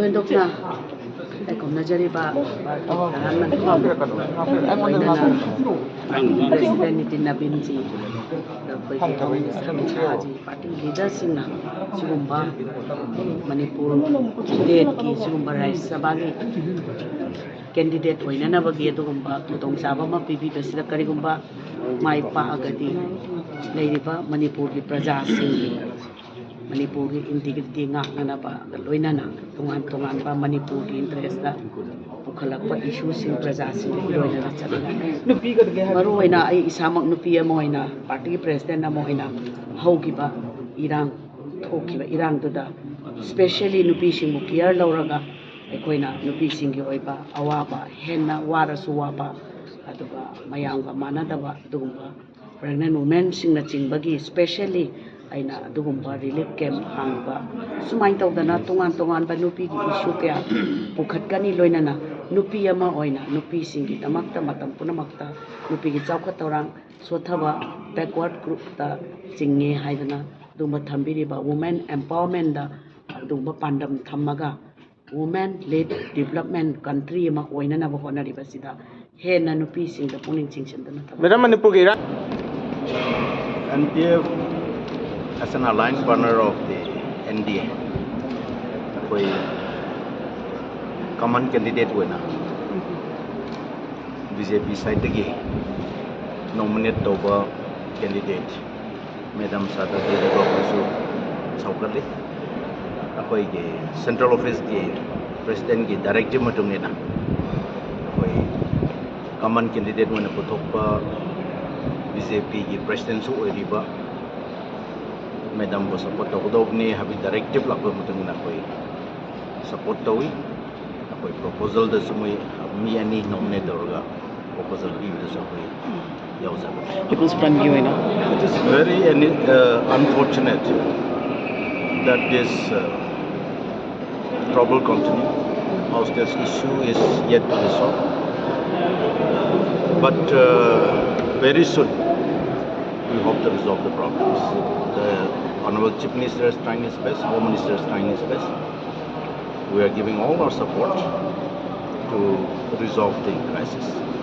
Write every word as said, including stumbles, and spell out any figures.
ꯍꯦꯟꯗꯣꯛꯅ ꯂꯩꯈꯣꯝꯅꯖꯔꯤꯕ ꯚꯥꯔꯠꯀꯤ ꯄ꯭ꯔꯙꯥꯟ ꯃꯟꯇ꯭ꯔꯤ ꯂꯣꯏꯅꯅ ꯄ꯭ꯔꯁꯤꯗꯦꯟ ꯅꯤꯇꯤꯟ ꯅꯕꯤꯟꯖꯤ, ꯑꯩꯈꯣꯏꯒꯤ ꯍꯣꯝ ꯃꯤꯅꯤꯁꯇꯔ ꯑꯃꯤꯠ ꯁꯥꯍꯖꯤ, ꯄꯥꯔꯇꯤ ꯂꯤꯗꯔꯁꯤꯡꯅ ꯁꯤꯒꯨꯝꯕ ꯃꯅꯤꯄꯨꯔ ꯁ꯭ꯇꯦꯠꯀꯤ ꯁꯤꯒꯨꯝꯕ ꯔꯥꯖ꯭ꯌ ꯁꯚꯥꯒꯤ ꯀꯦꯟꯗꯤꯗꯦꯠ ꯑꯣꯏꯅꯅꯕꯒꯤ ꯑꯗꯨꯒꯨꯝꯕ ꯈꯨꯗꯣꯡꯆꯥꯕ ꯑꯃ ꯄꯤꯕꯤꯕꯁꯤꯗ ꯀꯔꯤꯒꯨꯝꯕ ꯃꯥꯏ ꯄꯥꯛꯑꯒꯗꯤ ꯂꯩꯔꯤꯕ ꯃꯅꯤꯄꯨꯔꯒꯤ ꯄ꯭ꯔꯖꯥꯁꯤꯡꯒꯤ, ꯃꯅꯤꯄꯨꯔꯒꯤ ꯏꯟꯇꯤꯒ꯭ꯔꯤꯇꯤ ꯉꯥꯛꯅꯅꯕꯒ ꯂꯣꯏꯅꯅ ꯇꯣꯉꯥꯟ ꯇꯣꯉꯥꯟꯕ ꯃꯅꯤꯄꯨꯔꯒꯤ ꯏꯟꯇꯔꯦꯁꯇ ꯄꯨꯈꯠꯂꯛꯄ ꯏꯁꯨꯁꯤꯡ ꯄ꯭ꯔꯖꯥꯁꯤꯡꯒ ꯂꯣꯏꯅꯅ ꯆꯠꯃꯤꯟꯅꯩ꯫ ꯃꯔꯨꯑꯣꯏꯅ ꯑꯩ ꯏꯁꯥꯃꯛ ꯅꯨꯄꯤ ꯑꯃ ꯑꯣꯏꯅ, ꯄꯥꯔꯇꯤꯒꯤ ꯄ꯭ꯔꯦꯁꯤꯗꯦꯟ ꯑꯃ ꯑꯣꯏꯅ ꯍꯧꯈꯤꯕ ꯏꯔꯥꯡ, ꯊꯣꯛꯈꯤꯕ ꯏꯔꯥꯡꯗꯨꯗ ꯁ꯭ꯄꯦꯁꯦꯜꯂꯤ ꯅꯨꯄꯤꯁꯤꯡꯕꯨ ꯀꯤꯌꯔ ꯂꯧꯔꯒ ꯑꯩꯈꯣꯏꯅ ꯅꯨꯄꯤꯁꯤꯡꯒꯤ ꯑꯣꯏꯕ ꯑꯋꯥꯕ, ꯍꯦꯟꯅ ꯋꯥꯔꯁꯨ ꯋꯥꯕ, ꯑꯗꯨꯒ ꯃꯌꯥꯝꯒ ꯃꯥꯟꯅꯗꯕ ꯑꯗꯨꯒꯨꯝꯕ ꯄ꯭ꯔꯦꯒꯅꯦꯟ ꯋꯨꯃꯦꯟꯁꯤꯡꯅꯆꯤꯡꯕꯒꯤ ꯁ꯭ꯄꯦꯁꯦꯜꯂꯤ ꯑꯩꯅ ꯑꯗꯨꯒꯨꯝꯕ ꯔꯤꯂꯤꯐ ꯀꯦꯝꯞ ꯍꯥꯡꯕ, ꯁꯨꯃꯥꯏꯅ ꯇꯧꯗꯅ ꯇꯣꯉꯥꯟ ꯇꯣꯉꯥꯟꯕ ꯅꯨꯄꯤꯒꯤ ꯏꯁꯨ ꯀꯌꯥ ꯄꯨꯈꯠꯀꯅꯤ꯫ ꯂꯣꯏꯅꯅ ꯅꯨꯄꯤ ꯑꯃ ꯑꯣꯏꯅ ꯅꯨꯄꯤꯁꯤꯡꯒꯤꯗꯃꯛꯇ ꯃꯇꯝ ꯄꯨꯝꯅꯃꯛꯇ ꯅꯨꯄꯤꯒꯤ ꯆꯥꯎꯈꯠ ꯊꯧꯔꯥꯡ ꯁꯣꯠꯊꯕ ꯕꯦꯛꯋꯥꯔꯗ ꯒ꯭ꯔꯨꯞꯇ ꯆꯤꯡꯉꯦ ꯍꯥꯏꯗꯅ ꯑꯗꯨꯒꯨꯝꯕ ꯊꯝꯕꯤꯔꯤꯕ ꯋꯨꯃꯦꯟ ꯑꯦꯝꯄꯥꯋꯔꯃꯦꯟꯗ ꯑꯗꯨꯒꯨꯝꯕ ꯄꯥꯟꯗꯝ ꯊꯝꯃꯒ ꯋꯨꯃꯦꯟ ꯂꯤꯗ ꯗꯤꯕꯂꯞꯃꯦꯟ ꯀꯟꯇ꯭ꯔꯤ ꯑꯃ ꯑꯣꯏꯅꯅꯕ ꯍꯣꯠꯅꯔꯤꯕꯁꯤꯗ ꯍꯦꯟꯅ ꯅꯨꯄꯤꯁꯤꯡꯗ ꯄꯨꯛꯅꯤꯡ ꯆꯤꯡꯁꯤꯟꯗꯨꯅ ꯊꯕꯛ ꯃꯦꯗꯥꯝ, ꯃꯅꯤꯄꯨꯔꯒꯤ ꯏꯔꯥꯡ N P F as an alliance partner of the N D A, ꯑꯩꯈꯣꯏ ꯀꯃꯟ ꯀꯦꯟꯗꯤꯗꯦꯠ ꯑꯣꯏꯅ B J P ꯁꯥꯏꯠꯇꯒꯤ ꯅꯣꯃꯤꯅꯦꯠ ꯇꯧꯕ ꯀꯦꯟꯗꯤꯗꯦꯠ ꯃꯦꯗꯥꯝ ꯁꯥꯗ ꯗꯦꯕꯤꯀꯥ ꯑꯩꯈꯣꯏꯁꯨ ꯁꯧꯒꯠꯂꯤ꯫ ꯑꯩꯈꯣꯏꯒꯤ ꯁꯦꯟꯇ꯭ꯔꯦꯜ ꯑꯣꯐꯤꯁꯀꯤ ꯄ꯭ꯔꯦꯁꯤꯗꯦꯟꯒꯤ ꯗꯥꯏꯔꯦꯛꯇꯤꯞ ꯃꯇꯨꯡ ꯏꯟꯅ ꯑꯩꯈꯣꯏ ꯀꯃꯟ ꯀꯦꯟꯗꯤꯗꯦꯠ ꯑꯣꯏꯅ ꯄꯨꯊꯣꯛꯄ B J Pꯒꯤ ꯄ꯭ꯔꯦꯁꯤꯗꯦꯟꯁꯨ ꯑꯣꯏꯔꯤꯕ ꯃꯦꯗꯥꯝꯕꯨ ꯁꯄꯣꯔꯠ ꯇꯧꯒꯗꯧꯕꯅꯤ ꯍꯥꯏꯕꯒꯤ ꯗꯥꯏꯔꯦꯛꯇꯤꯞ ꯂꯥꯛꯄ ꯃꯇꯨꯡ ꯏꯟꯅ ꯑꯩꯈꯣꯏ ꯁꯄꯣꯔꯠ ꯇꯧꯏ꯫ ꯑꯩꯈꯣꯏ ꯄ꯭ꯔꯣꯄꯣꯖꯦꯜꯗꯁꯨ ꯃꯣꯏ ꯃꯤ ꯑꯅꯤ ꯅꯣꯃꯤꯅꯦꯠ ꯇꯧꯔꯒ ꯄ꯭ꯔꯣꯄꯣꯖꯦꯜ ꯄꯤꯕꯗꯁꯨ ꯑꯩꯈꯣꯏ ꯌꯥꯎꯖꯕꯅꯤ꯫ ꯄꯤꯄꯜꯁ ꯐ꯭ꯔꯟꯠꯀꯤ ꯑꯣꯏꯅ It is very any, uh, unfortunate that this, uh, trouble continue. Hostage issue is yet to resolve. But, uh, very soon, we hope to resolve the problems. The Honorable Chief Minister is trying his best, Home Minister is trying his best. We are giving all our support to resolve the crisis.